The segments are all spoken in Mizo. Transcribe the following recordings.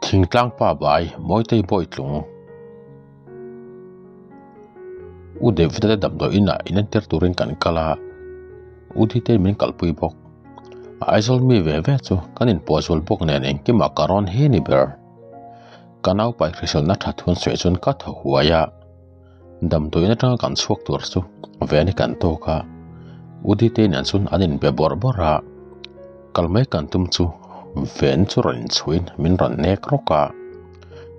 Thingtlang pa bai Mawitei Bawitlung U David-a te damdawi inah inentir turin kan kal a, U Diteii min kalpui bawk. Aizawl mi ve ve chu kan inpuah zual bawk nen engkimah ka rawn hi ni ber. Ka naupai hriselna tha thun sawi chuan ka thaw huai a. Damdawiin atanga kan chhuak tur chu ven hi kan tawk a, U Diteii nen chuan an inbe bawrh bawrh a, kal mai kan tum chu ven chu rawn inchhuiin min rawn nek rawk a,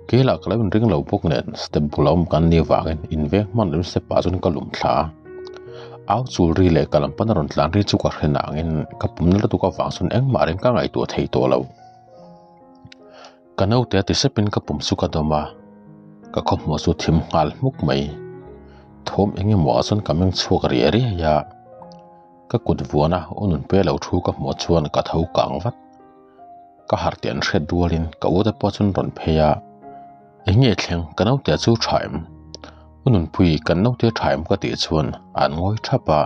kei lah ka lo inring lo bawk nen step bula awm kan nih avangin inveng hman loin step ah chuan ka lum thla a, au chul ri leh ka lam pana rawn tlan ri chu ka hre nangin ka pumna lutuk avang chuan engmah reng ka ngaihtuah thei tawh lo. Ka naute a ti sepin ka pum chu ka dawm a, ka khawhmuh chu thim nghal hmuk mai. Thawm eng emaw ah chuan ka meng chhuak riai riai a, ka kut vuana u nunpe lo thu ka hmuh chuan ka tho kang vat. Ka harh tih an hriat rualin ka ute pawh chuan rawn phei a, Eng nge thleng ka naute chu tha em? U Nunpui kan naute tha em ka tih chuan an ngawi thap a.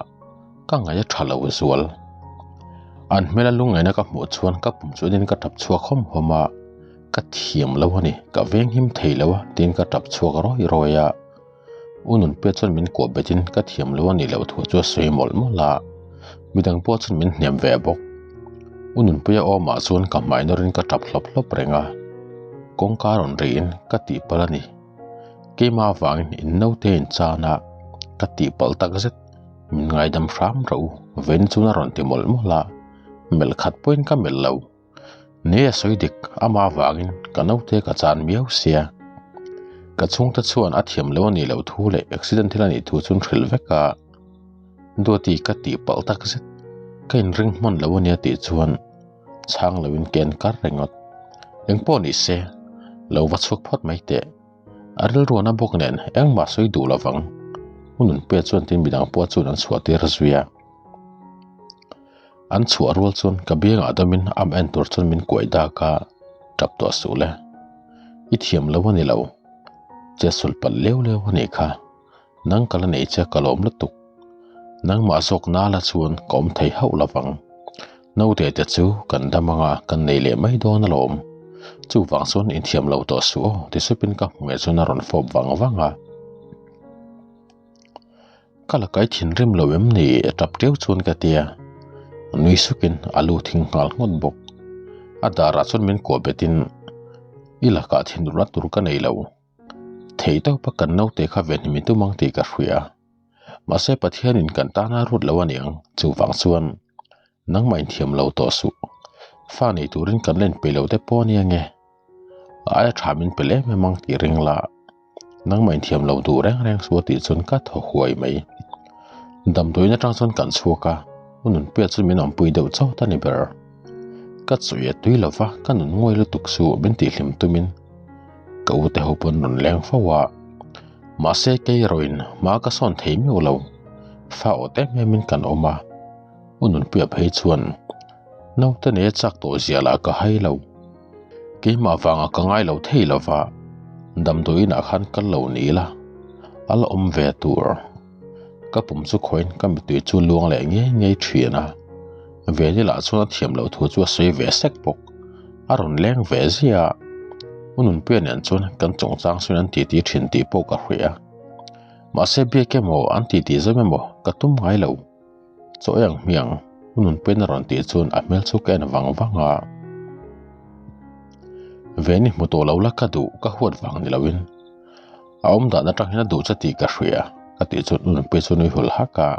Ka ngaih a tha lo zual. An hmela lungngaihna ka hmuh chuan ka pum chuanin ka tap chhuak hawm hawm a, ka thiam lo a ni, ka venghim thei lo a tiin ka tap chhuak rawi rawi a. U Nunpia chuan min kuah betin ka thiam lo a nih loh thu chu a sawi mawlh mawlh a, midang pawh chuan min hnem ve bawk. U Nunpuia awmah chuan ka hmai nawrin ka tap hlawp hlawp reng a, kawngka rawn rihin ka tihpalh a ni. Keimah avangin in naute in chan a, ka tihpalh takzet. Min ngaidam hram rawh u, Veni chuan a rawn ti mawlh mawlh a, melh khat pawhin ka melh lo. Ni a sawi dik, amah avangin ka naute ka chan miau sia. Ka chhungte chuan a thiam lo a nih loh thu leh accident thil a nih thu chu an hrilh vek a, Duati ka tih palh tak zet, ka inring hman lo a nia tih chuan chhang loin ka en kar ringawt. Engpawh ni se, lo va chhuak phawt mai teh. A rilruana bawk nen engmah sawi duh lovang. U Nunpuia chuan tin midang pawh chuan an chhuah tir zui a. An chhuah rual chuan ka biangah dawmin am en tur chuan min kuai dak a, tap tawh suh le. I thiam lo a ni lo. Che sul palh leu leu a nih kha. Nang ka la nei che ka lawm lutuk. Nangmah zawk nala chuan ka awm thei hauh lovang. Naute te chu kan dam anga kan nei leh mai dawn alawm. Chuvang chuan inthiam lo tawh suh aw ti supin ka hmu ngei chuan a rawn fawp vang vang a. Ka la kai thinrim lo em ni tap teu chuan ka tia. Nui sukin a lu thing nghal nghawt bawk. A darah chuan min kuah betin i lakah thinurna tur ka nei lo. Theih tawpa kan naute kha venhim i tum ang tih ka hria. Mahse Pathianin kan tana rut lo a niang, chuvang chuan nangmah inthiam lo tawh suh. Fa nei turin kan la inpeih lo te pawh a nia nge? A aia tha min pe lem em ang tih ring la, nangmah inthiam lo duh reng reng suh a tih chuan ka thaw huai mai. Damdawiin atang chuan kan chhuak a, u Nunpuia chu min awmpui deuh chauh a ni ber. Ka chawi a tui lova, ka nun nguai lutuk suh min tihhlim tumin ka u te ho pawn rawn leng fo a. Mahse kei erawhin hma ka sawn thei miau lo, fa awt em emin kan awm a, u Nunpuia phei chuan naute nei a chak tawh zia lah ka hai lo. Keimah vanga ka ngai lo thei lo va, damdawiin ah khan kal lo ni ila, a la awm ve tur. Ka pum chu khawiin ka mittui chu luang leh ngei ngei thin a, Veni lah chuan a thiam loh thu chu a sawi ve sek bawk. A rawn leng ve ziah a, U Nunpuia nen chuan kan chungchang sawn an titi thin tih pawh ka hria. Mahse biak emaw an titi zawm emaw ka tum ngai lo. Chaw ei ang hmiang, U Nunpuia'n a rawn tih chuan a hmel chu ka en vang vang a. Veni hmu tawh lo la ka duh ka huat vang ni loin a awm dan atang hian a duh che tih ka hria ka tih chuan U Nunpuia chu nui hul hak a.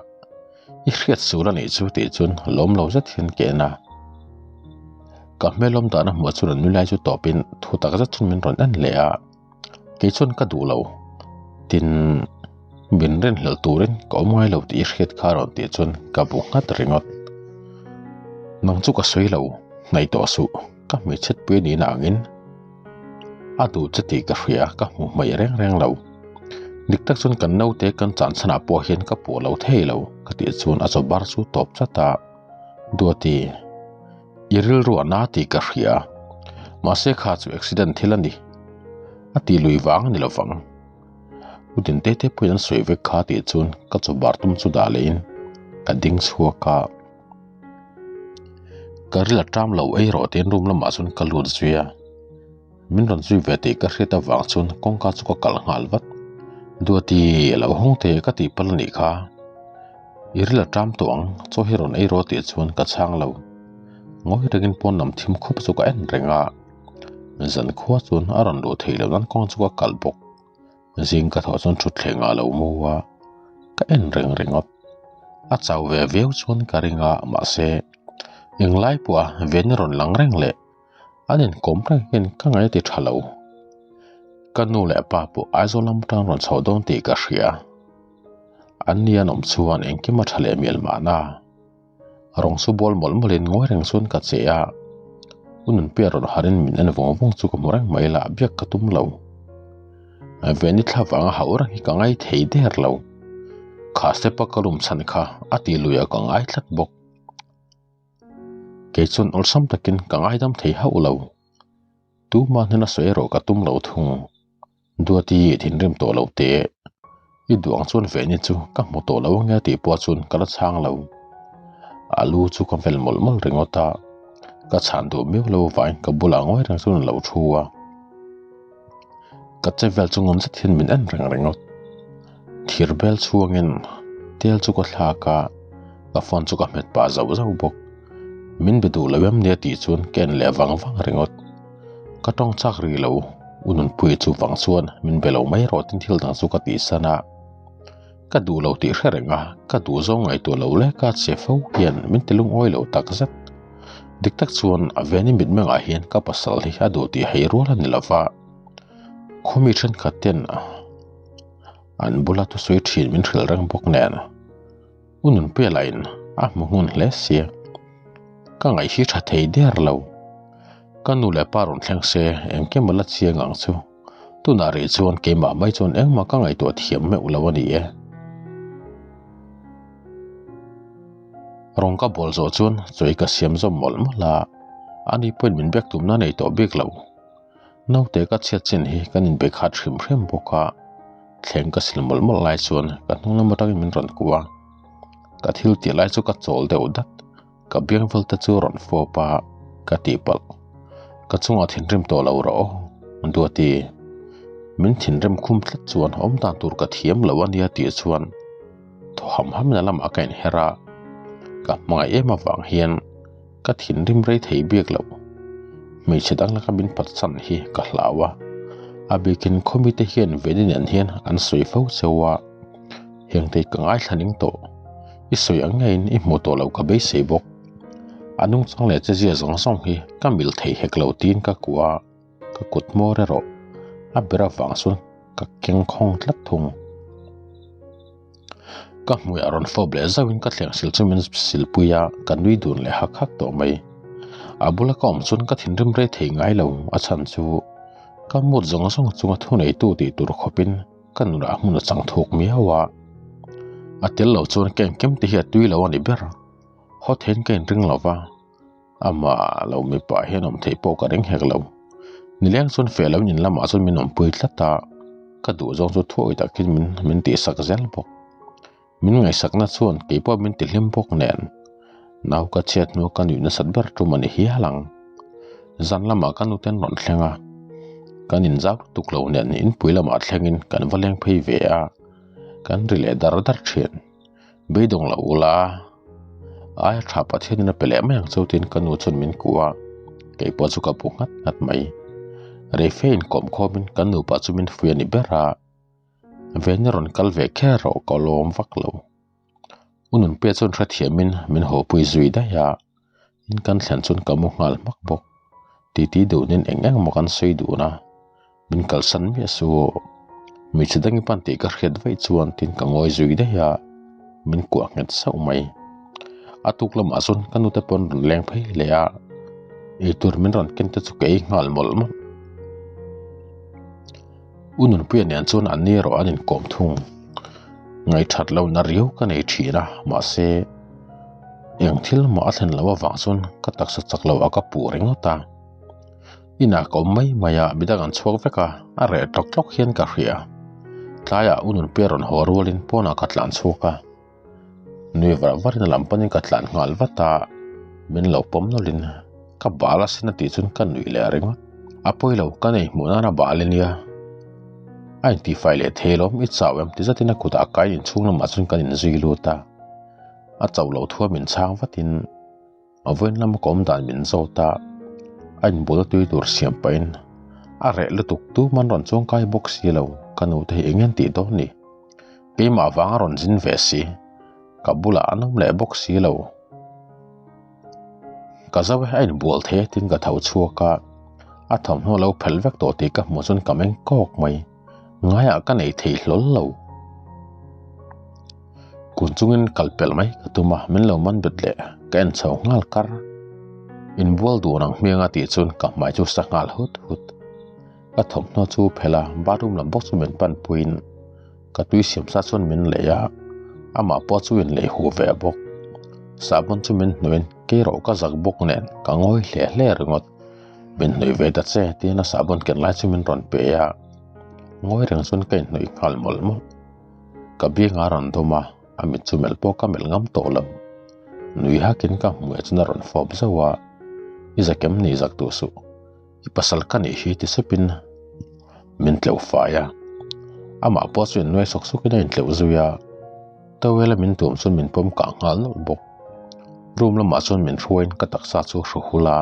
I hriat sur a nih chu tih chuan lawm lo zet hian ka en a. Ka hmel awm dan a hmuh chuan an nui lai chu tawpin thu tak zet chuan min rawn en leh a, kei chuan ka duh lo. Tin, min rinhlelh turin ka awm ngai lo tih i hriat kha rawn tih chuan ka bu nghat ringawt. Nang chu ka sawi lo, hnaih tawh suh, ka hmeichhet pui a nihna angin a duh che tih ka hria ka hmu hmaih reng reng lo. Dik tak chuan kan naute kan chan chhanah pawh hian ka puh lo thei lo ka tih chuan a chaw bar chu tawp chat a, Duati, i rilru a na tih ka hria, mahse kha chu accident thil a ni, a tih lui vang a ni lovang. U Dinte te pawhin an sawi vek kha tih chuan ka chaw bar tum chu dah lehin ka ding chhuak a. Ka ril a ṭam lo ei rawh tiin room lamah chuan ka lut zui a. Min rawn zui ve tih ka hriat avang chuan kawngka chu ka kalh nghal vat. Duati a lo hawng thei ka tih palh a nih kha. I ril a ṭam tawh ang, chaw hi rawn ei rawh tih chuan ka chhang lo. Ngawi rengin pawn lam thim khup chu ka en reng a. Zan khua chuan a rawn luh theih loh nan kawng chu ka kalh bawk. Zing ka thawh chuan thutthleng ah lo mu a, ka en reng ringawt. A chau ve viau chuan ka ring a, mahse englai pawha ven rawn lang reng leh an inkawm reng hian ka ngaih a ti tha lo. Ka nu leh pa pawh Aizawl lam atang rawn chhoh dawn tih ka hria. An ni an awm chuan engkim a tha leh mial mahna. Rawng chu bawl mawlh mawlhin ngawi reng chuan ka che a, U Nunpuia rawn harin min en vawng vawng chu ka hmu reng mai la, biak ka tum lo. Veni thla vanga hauh reng hi ka ngai thei der lo. Kha step a ka lum chhan kha a ti lui a ka ngai tlat bawk. Kei chuan awlsam takin ka ngaidam thei hauh lo. Tuma hnena sawi erawh ka tum lo thung. Duati thinrim tawh lo teh. I duh ang chuan Veni chu ka hmu tawh lo ange tih pawh chuan ka la chhang lo. A lu chu ka vel mawlh mawlh ringawt a, ka chhan duh miau lo avangin ka bulah ngawi reng chuan a lo thu a. Ka che vel chu ngawm zet hian min en reng ringawt. Thir bel chhuangin tel chu ka thlak a, ka phone chu ka hmet pah zauh zauh bawk. Min be duh lo em nia tih chuan ka en leh vang vang ringawt. Ka tawng chak rih lo, U Nunpuia chu vang chuan min be lo mai rawh tin thil dang chu ka tih san a. Ka duh lo tih hre reng a, ka duh zawng ngaihtuah lo lek a che fo hian min ti lungawi lo tak zet. Dik tak chuan a veni mitmengah hian ka pasal hi a duh tih hei rual a ni lo va, khawmi thenkhat ten an bula thusawi thin min hrilh reng bawk nen. U Nunpuia lahin a hmu ngun hle sia, ka ngaih hi tha thei der lo. Ka nu leh pa rawn thleng se engkim a la chiang ang chu. Tunah rih chuan keimah mai chuan engmah ka ngaihtuah thiam meuh lo a ni e. Rawng ka bawl zawh chuan chawi ka siam zawm mawlh mawlh a, ani pawhin min biak tumna nei tawh bik lo. Naute ka chhiat chin hi kan inbe khat hrim hrim bawk a, thleng ka sil mawlh mawlh lai chuan ka hnung lam atangin min rawn kuah a, ka thil tih lai chu ka chawl deuh dat, ka biang vel te chu rawn fawp a, ka tihpalh. Ka chungah thinrim tawh lo rawh aw, Duati. Min thinrim khum tlat chuan awm dan tur ka thiam lo a nia tih chuan thaw ham ham na lamah ka inher a, ka hmangaih em avang hian Ka thinrim rei thei biak loh. Hmeichhe dang laka min patsan hi ka hlau a. A bikin khawmite hian Veni nen hian an sawi fo cheu a. Hengte ka ngaithla ning tawh. I sawi ang ngeiin i hmu tawh lo ka beisei bawk. A nungchang leh chezia zawng zawng hi ka mil thei hek lo tiin ka kuah a. Ka kut hmawr erawh a ber avang chuan ka keng khawng tlat thung. Ka hmuiah rawn fawp leh zauhin ka thleng sil chu min silpui a, ka nui dun leh hak hak tawh mai. A bula ka awm chuan ka thinrim rei thei ngai lo, a chhan chu ka mut zawng zawng chunga thuneitu tih tur khawpin ka nunah hmun a chang thuk miau a. A tel lo chuan ka engkim te hi a tui lo a ni ber. Haw theiin ka inring lo va. Amah lo mipa hian awm theih pawh ka ring hek lo. Nileng chuan feh lo in lamah chuan min awmpui tlat a, ka duh zawng chu thuawi takin min min tihsak zel bawk. Min ngaihsakna chuan kei pawh min tihlim bawk nen nau ka chhiat hnu ka nuih nasat ber tum a ni hial ang. Zan lamah ka nuten rawn thleng a, kan inzau lutuk lo nen inpui lamah thlengin kan va leng phei ve a, kan ri leh dar dar thin. Beidawng lo ula, aia tha Pathianin a pe leh mai ang chu tiin ka nu chuan min kuh a, kei pawh chu ka bu nghat nghat mai. Reife inkawm khawmin kan nupa chu min fui a ni ber a, Veni rawn kal ve kher rawh ka lawm vak lo. U Nunpuia chuan hrethiamin min hawpui zui daih a, in kan thlen chuan ka mu nghal hmak bawk. Titi duhnin eng eng maw kan sawi dun a. Min kalsan miah su aw. Hmeichhe dang i pan tih ka hriat vaih chuan tin ka ngawi zui daih a, min kuah nghet sauh mai. A tuk lamah chuan ka nute pawn rawn leng phei leh a, eitur min rawn ken te chu ka ei nghal mawlh mawlh. U Nunpuia nen chuan an ni erawh an inkawm thung. Ngaihthat lohna riau ka nei thin a, mahse eng thil mah a thlen loh avang chuan ka taksa chak loh a ka puh ringawt a. Inah ka awm mai mai a, midang an chhuak vek a, a reh tlawk tlawk hian ka hria. Tlaiah u Nunpuia rawn haw rualin pawnah ka tlan chhuak a, nui var varin a lam panin ka tlan nghal vat a, min lo pawm nawlhin ka bal asin a tih chuan ka nuih leh ringawt. A pawi lo, ka nei hmuh nana bal ania. A intifai leh thei alawm, i chau em ti zatin a kutah kaiin inchhung lamah chuan kan inzui lut a, a chauh loh thu a min chhang vatin A vawiin lama ka awm dan min zawt a, a inbul a tui tur siam pahin a reh lutuk tum an rawn chuang kai bawk si lo, ka nu te hi eng nge an tih dawn ni? Keimah vang a rawn zin ve si, ka bulah an awm leh bawk si lo. Ka zo e, a inbual thei a tiin ka tho chhuak a, a thawmhnaw lo phelh vek tawh tih ka hmuh chuan ka meng kawk mai. Ngaiah ka nei thei hlawl lo. Kun chungin kal pelh mai ka tum a, min lo man bet leh ka en chho nghal kar. Inbual dun ang hmiang a tih chuan ka hmai chu sa nghal hut hut. Ka thawmhnaw chu phelh a, bathroom lam bawk chu min pan puiin ka tui siam sa chuan min lei a, amah pawh chu inlei huh ve bawk. Sahbawn chu min hnuaiin keirawh ka zak bawk nen ka ngawi hle hle ringawt. Min hnawih ve ta che tiin a sahbawn ken lai chu min rawn pe a, ngawi reng chuan ka inhnawih nghal mawlh mawlh. Ka biang a rawn dawm a, a mit chu melh pawh ka melh ngam tawh lo. Nui hakin ka hmuh chuan a rawn fawp zauh a, I zakem ni zak duh suh, i pasal ka nih hi ti sepin min tleuh fai a. Amah pawh chu innuai sawk sawkin a intleuh zui a, towel a min tuam chuan min pawm kah nghal nawlh bawk. Room lamah chuan min hruaiin ka taksa chu hru hul a,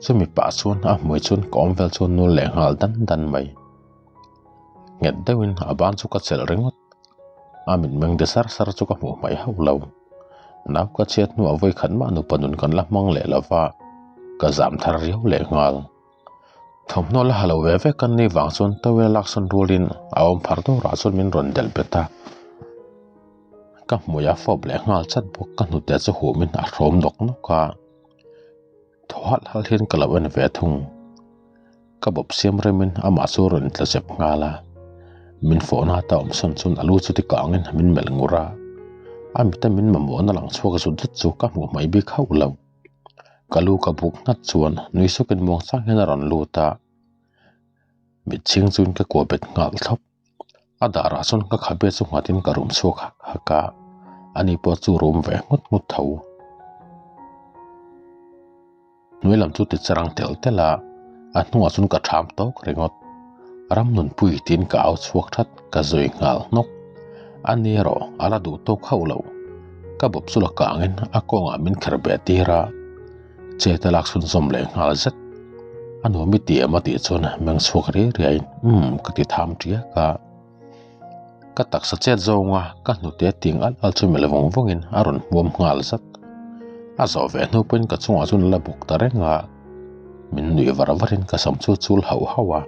chumi pah chuan a hmui chuan ka awm vel chuan nul leh nghal dan dan mai. Nghet deuhin a ban chu ka chelh ringawt, a mitmeng de sar sar chu ka hmuh hmaih hauh lo. Nau ka chhiat hnuah vawi khat mah nupa nun kan la hmang leh lo va, ka zam thar riau leh nghal. Thawmhnaw la ha lo ve ve kan nih vang chuan towel laksawn rualin a awm phar dawrah chuan min rawn delh bet a. Ka hmui a fawp leh nghal chat bawk, ka hnute chu humin a hrawm nawk nawk a, thaw halh halh hian ka lo en ve thung. Ka bawp siam remin amah chu a rawn tla zep nghal a, min fawhna ata awm sawn chuan a lu chu ti kangin min melh ngur a, a mita min mamawhna lang chhuak zut zut chu ka hmuh hmaih bik hauh lo. Ka lu ka buk nghat chuan nui sukin muang chang hian a rawn lut a, mitchhing chuin ka kuah bet nghal thlawp. A darah chuan ka khabe chu nghatin ka rum chhuak hak hak a, ani pawh chu rum ve nghut nghut tho. Hnuai lam chu ti charang tel tel a, a hnungah chuan ka ṭham tawk ringawt. Ram nunpui tiin ka au chhuak that, ka zui nghal hnawk. Ani erawh a la duh tawk hauh lo. Ka bawp chu la kangin a kawngah min kher beh tir a, chet a lak chhunzawm leh nghal zet. A nuam i ti em a tih chuan meng chhuak riai riaiin umm ka ti tham tiak a. Ka taksa chet zawnga ka hnute ting al al chu melh vawng vawngin a rawn hmuam nghal zat. A zawh ve hnu pawhin ka chungah chuan a la bawk ta reng a, min nuih var varin ka sam chu a chul hauh hauh a.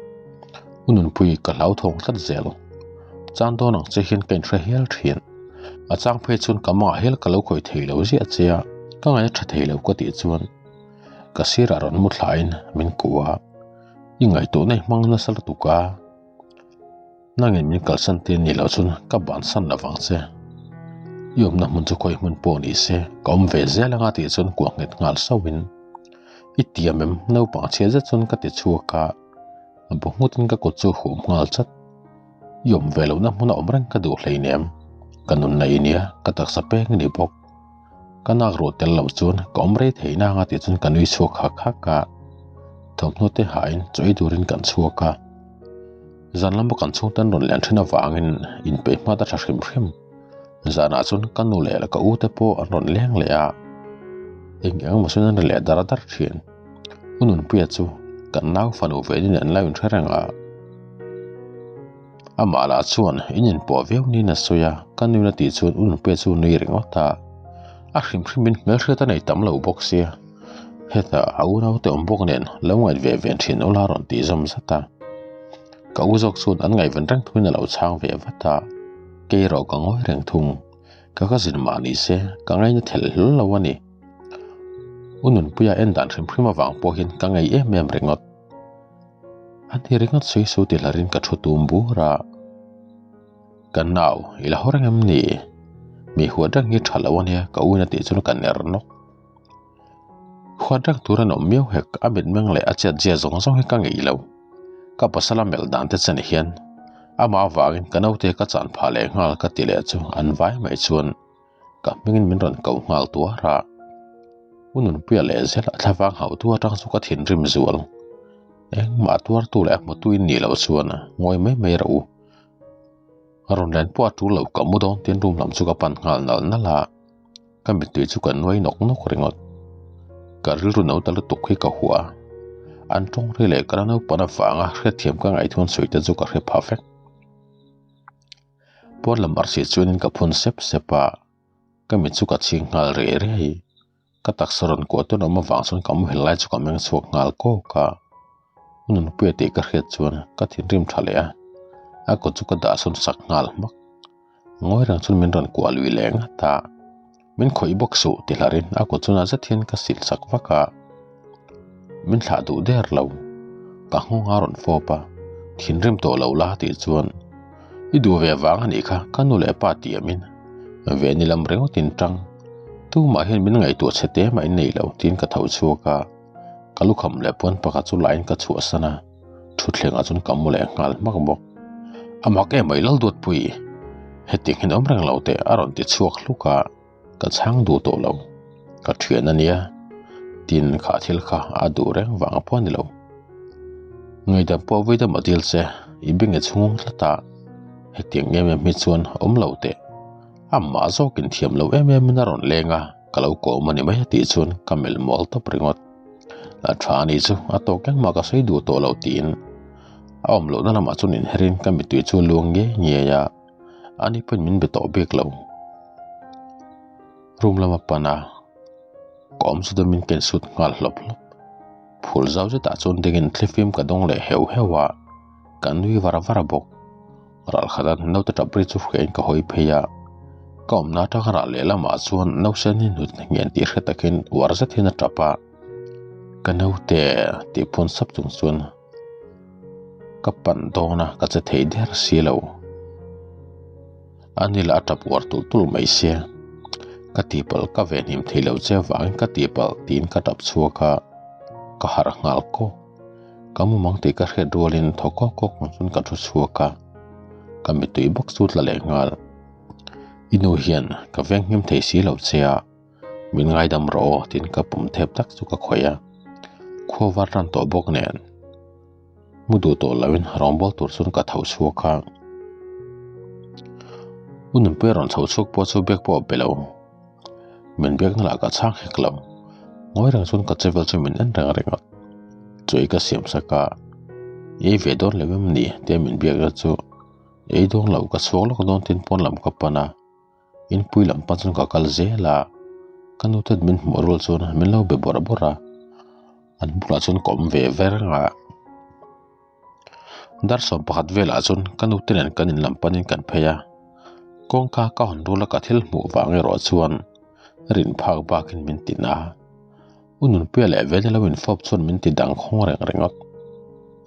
U Nunpui ka hlauthawng tlat zel. Chan dawn ang che hian ka inhre hial thin. A chang phei chuan ka mangah hial ka lo khawih thei lo ziah che a, ka ngaih a tha thei lo ka tih chuan ka sirah rawn mu thlain min kuh a, I ngaihtuahna i hmang nasa lutuk a, nangin min kalsan te ni loh chuan ka bansan lo vang che. I awmna hmun chu khawi hmun pawh ni se ka awm ve zel anga tih chuan kuah nghet nghal sauhin i tiam em naupang chhia zet chuan ka ti chhuak a. A bu nghutin ka kut chu hum nghal chat. I awm ve lohna hmuna awm reng ka duh hleinem. Ka nunna i nia, ka taksa peng i ni bawk. Ka nak ruah tel loh chuan ka awm rei thei nang a tih chuan ka nui chhuak hak hak a. Thawmhnaw te hain chaw ei turin kan chhuak a. Zan lama kan chhungte an rawn lian thin avangin inpeih hmat a tha hrim hrim. Zanah chuan ka nu leh ka u te pawh an rawn leng leh a. Eng eng emaw chuan an ri leh dar dar thin. U Nunpuia chu kan nau fanu ve nen an lo inhre reng a, amah lah chuan in inpawh viau niin a sawi a, ka nuin a tih chuan U Nunpuia chu nui ringawt a, a hrim hrimin hmelhriat a nei tam lo bawk sia, hetah a unaute awm bawk nen lo ngaih ve ve thin ula rawn tih zawm zat a, ka u zawk chuan an ngaihven reng thuin a lo chhang ve vat a, kei erawh ka ngawi reng thung, ka cousin mah ni se ka ngaina thelh hlul lo a ni. U Nunpuia en dan hrim hrim avang pawh hian ka ngei em em ringawt. A ni ringawt sawi su ti hlarin ka thu tum bur a. Ka nau, i la haw reng em ni? Mi huat reng hi tha lo ania ka u in a tih chuan ka ner nawk. Huat reng tur an awm miau hek, a mitmeng leh a chet zia zawng zawng hi ka ngei lo. Ka pasal a melh dan te chen hian. Amah avangin ka naute ka chan phah leh nghal ka ti leh chu an vai mai chuan ka hmingin min rawn ko nghal tuar a. U Nunpuia leh zel a thlavang hauhtu atang chu ka thinrim zual. Engmah tuartu leh a hmutu in nih loh chuan ngawi mai mai rawh u. Rawn len pawh a tul lo ka mu dawn tin room lam chu ka pan nghal nal nal a. Ka mittui chu ka nuai nawk nawk ringawt. Ka rilru no ta lutuk hi ka hua. An tawng ri leh ka la naupang avanga hriatthiam ka ngaihtuan sawi te chu ka hre pha vek. Pawn lam arsi chuanin ka phun sep sep a, ka mit chu ka chhing nghal riai riai. Ka taksa rawn kuah tawn awm avang chuan ka muhil lai chu ka meng chhuak nghal kawk a. U Nunpuia tih ka hriat chuan ka thinrim tha leh a, a kut chu ka dah sawn sak nghal hmak. Ngawi reng chuan min rawn kuah lui leh ngat a, Min khawih bawk suh ti hlarin a kut chunah zet hian ka sil sak vak a, min thlah duh der lo. Ka nghawng a rawn fawp a, thinrim tawh lo la tih chuan i duh ve vang a nih kha ka nu leh pa tiamin ve ni lam ringawtin tang tumah hian min ngaihtuah chhe te mah in nei lo tiin ka tho chhuak a, ka lukham leh puan pakhat chu lain ka chhuahsan a. Thutthlengah chuan ka mu leh nghal hmak bawk. A mak em mai Lalduatpui, hetiang hian awm reng lo teh a rawn ti chhuak hluk a, ka chhang duh tawh lo. Ka thian a nia, tin kha thil kha a duh reng vang pawh a ni lo. Ngaidam pawh vawi dam a dil che, i beng i chhung tlat a, hetiang em em hi chuan awm lo teh. Amah zawkin thiam lo em emin a rawn leng a, ka lo kawm a ni mai a tih chuan ka melh mual tawp ringawt. A tha a nih chu a tawk engmah ka sawi duh tawh loh tiin a awm lohna lamah chuan inherin ka mittui chu a luang ngei ngei a, ani pawhin min be tawh bik lo. Room lama pan a, ka awm chu dawmin ka insut nghal hlawp hlawp. Phul zau zetah chuan dingin thlifim ka dawng leh heuh heuh a, ka nui var var bawk. Ralkhat a naute tap ri chu hriain ka hawi phei a, ka awmna atanga rah lehlamah chuan nausen hi hnut ngen tih hre takin uar zet hian a tap a, ka naute tih phun sap chung chuan ka pan dawn a ka che thei der si lo. Ani lah a tap uar tulh tulh mai sia, ka tihpalh ka venhim thei lo che avangin ka tihpalh tiin ka tap chhuak a, ka harh nghal kawk. Ka mumang tih ka hriat rualin thaw kawk kawk ang chuan ka thu chhuak a, ka mittui bawk chu tla leh nghal. I nu hian ka veng hlim thei si lo che a, min ngaidam rawh aw tiin ka pum thep tak chu ka khawih a, khua var tan tawh bawk nen mu duh tawh loin rawngbâwl tur chuan ka tho chhuak a. U Nunpuia rawn chho chhuak pawh chu bag pawh a pe lo. Min biakna lah ka chhang hek lo. Ngawi reng chuan ka chevel chu min en reng reng a. Chawi ka siam sak a, Ei ve dawn lo em ni? tia min biakna chu ei dawn lo ka chhuak lawk dawn tiin pawn lam ka pan a. Inpui lam pan chuan ka kal zel a, ka nu ten min hmuh rual chuan min lo be bawrh bawrh a. An bulah chuan ka awm ve ve reng a. Dar 11 velah chuan ka nute nen kan in lam panin kan phei a, kawngka ka hawn rul a ka thil hmuh vang erawh chuan rin phak bakin min ti na. U Nunpuia leh Vena lo infawp chuan min ti dang khawng reng ringawt.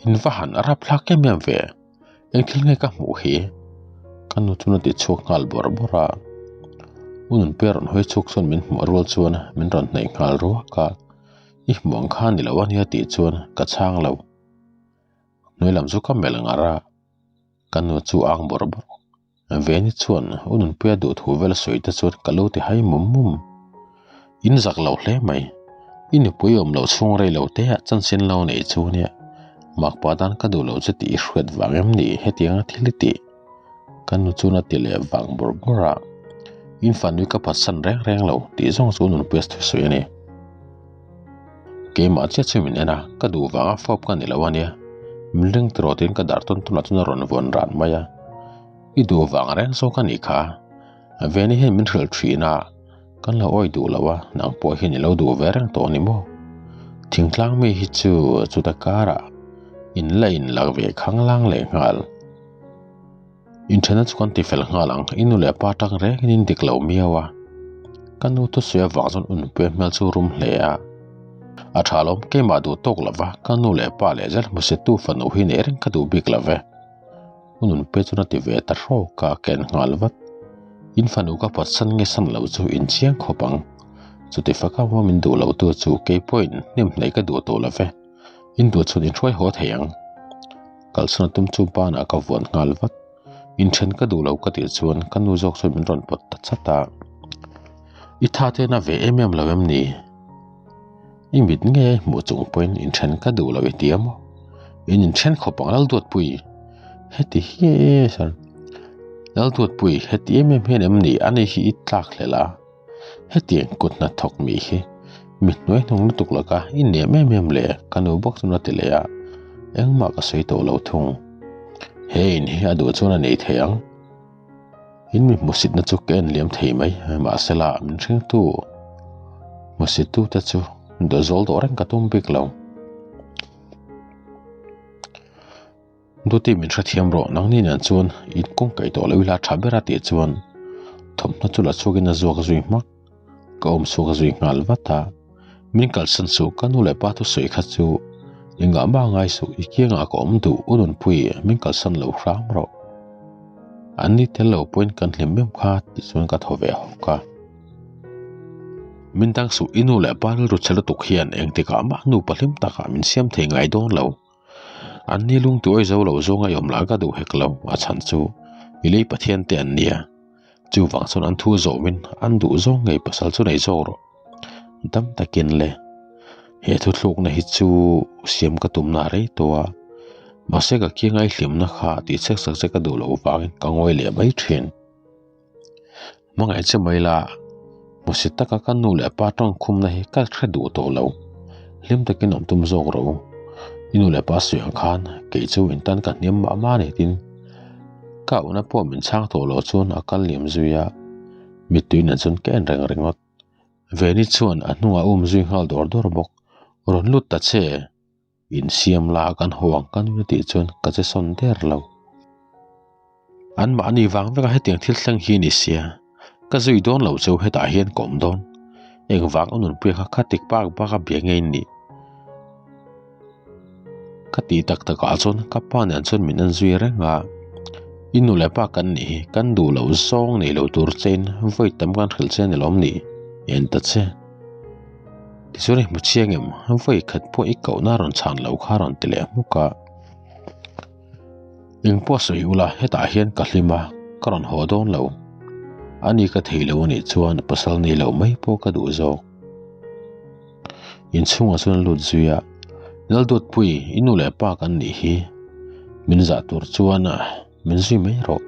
In va han a rapthlak em em ve, eng thil nge ka hmuh hi? Ka nu chuan a ti chhuak nghal bawrh bawrh a. U Nunpuia rawn hawi chhuak chuan min hmuh rual chuan min rawn hnaih nghal ruak a, I hmuh ang kha ni lo a nia tih chuan ka chhang lo. Hnuai lam chu ka melh ngar a, ka nu chu a ang bawrh bawrh. Veni chuan u Nunpuia duh thu vel sawi te chuan ka lo ti hai mum mum. In zak lo hle mai, i nupui awm loh chhung rei lo te ah chanchin lo nei chu nia, makpa dan ka duh lo che tih i hriat vang em ni hetianga thil i tih? Ka nu chuan a ti leh vang bawrh bawrh a, in fanui ka phatsan reng reng lo tih zawng chu u Nunpuia thusawi a ni. Keimah chiah chu min en a, ka duh vanga fawp ka ni lo a nia. Min ring tiraw tiin ka dar tawn tawnah chuan a rawn vawn ran mai a. I duh vang reng zawk a nih kha. Veni hian min hrilh thin a, kan lo awi duh lo a, nang pawh hian i lo duh ve reng tawh a ni maw? Thingtlang mi hi chu chuta karah in la inlak ve khanglang leh nghal. Inṭhenna chu kan ti fel nghal ang, i nu leh pa ṭang rengin in dik lo miau a. Ka nu thusawi avang chuan Unpuia hmel chu rum hle a. A ṭha lawm, keimah duh tawk lova ka nu leh pa leh zel hmusitu fanu hi neih reng ka duh bik lo ve. U Nunpuia chuan a ti ve ta hrawk a, ka en nghal vat. In fanu ka phatsan nge san lo chu in chiang khawp ang. Chuti faka maw min duh lo tu chu keipawhin hnim hnaih ka duh tawh lo ve. In duh chuan in hruai haw thei ang. Kalsan a tum chu banah ka vuan nghal vat. Inthen ka duh lo ka tih chuan ka nu zawk chuan min rawn pawt ta chat a. I tha te na ve em em lo em ni? I mit nge hmuh chung pawhin inthen ka duh lo i ti a maw? In inthen khawp ang Lalduatpui. Heti hi sir. Lalduatpui heti em em hian em ni ani hi i tlak hlelh a? Hetiang kut hnathawk mi hi mi hnuai hnung lutuk laka i nem em em le ka nu bawk chuan a ti leh a, engmah ka sawi tawh lo thung. He in hi a duh chuan a nei thei ang. In mi hmusitna chu ka en liam thei mai, mahsela min hringtu hmusittute chu dawhzawl dawh reng ka tum bik lo. Duty min hrethiam rawh, nangni nen chuan in kawng kaih tawh lo ila tha ber a tih chuan thawmhnaw chu la chhuakin a zuak zui hmak. Ka awm chhuak zui nghal vat a, min kalsan suh ka nu leh pa thusawi kha chu engah mah ngai suh i kiangah ka awm duh u Nunpui min kalsan lo hram rawh. An ni tel lo pawhin kan hlim em kha tih chuan ka thaw ve hawk a. Min dang suh i nu leh pa rilru chhe lutuk hian engtikah mah nupa hlim takah min siam thei ngai dawn lo. An ni lung tuai zo lo zawng a awm lah ka duh hek lo, a chhan chu i lei Pathian te an nia. Chuvang chuan an thu zawmin an duh zawng ngei pasal chu nei zawk rawh. Dam takin le, he thuthlukna hi chu siam ka tumna a rei tawh a, mahse ka kianga i hlimna kha tih chek sak che ka duh loh vangin ka ngawi leh mai thin. Hmangaih che mai la, hmusit taka ka nu leh pa tawngkhumna hi ka hre duh tawh lo. Hlim takin awm tum zawk rawh u. I nu leh pa sawi ang khan kei chu in tan ka hniam mah mah a ni tin ka auhna pawh min chhang tawh loh chuan a kal liam zui a, mittui nen chuan ka en reng ringawt. Veni chuan a hnungah a um zui nghal dawr dawr bawk. Rawn lut ta che. Insiam la kan haw ang ka nuna tih chuan ka che sawn der lo. An mahni vang veka hetiang thil thleng hi ni sia, ka zui dawn lo chu hetah hian ka awm dawn. Engvang a nunpuia kha kha tik bak bak a bia ngei ni. Ka tih tak takah chuan ka pa nen chuan min en zui reng a, I nu leh pa kan nih hi kan duh loh zawng nei lo tur chein vawi tam kan hrilh che a ni lawm ni? En ta che. Tichuan i hmu chiang em? Vawi khat pawh i kohna rawn chhan loh kha rawn ti leh hmuk a. Eng pawh sawi ula hetah hian ka hlim a, ka rawn haw dawn lo. Ani ka thei lo anih chuan pasal nei loh mai pawh ka duh zawk. Inchhungah chuan a lut zui a, Lalduatpui, i nu leh pa kan nih hi. Min zah tur chuan min zui mai rawh.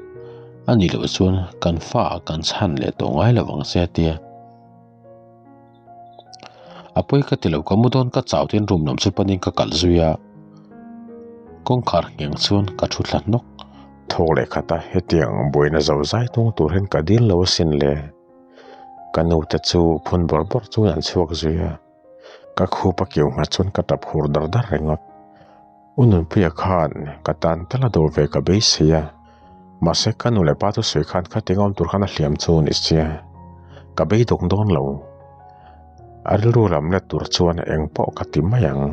Anih loh chuan kan fa ah kan chhan leh tawh ngai lo ang che a tia. A pawi ka ti lo ka mu dawn ka chau tin room lam chu panin ka kalh zui a kawngkhar ngheng chuan ka thu thla hnawk. Thawk leh khat a hetiang buaina zo zai tung tur hian ka dil lo asin le. Ka nu te chu phun bawrh bawrh chuan an chhuak zui a, ka khup a kiu nghat chuan ka tap hur dar dar ringawt. U Nunpuia khan ka tan tal a dawh ve ka beisei a, mahse ka nu leh pa thusawi khan khatiang awm tur khan a hliam chu ni sia, ka beidawng dawn lo. A rilru lam let tur chuan eng pawh ka ti mai ang.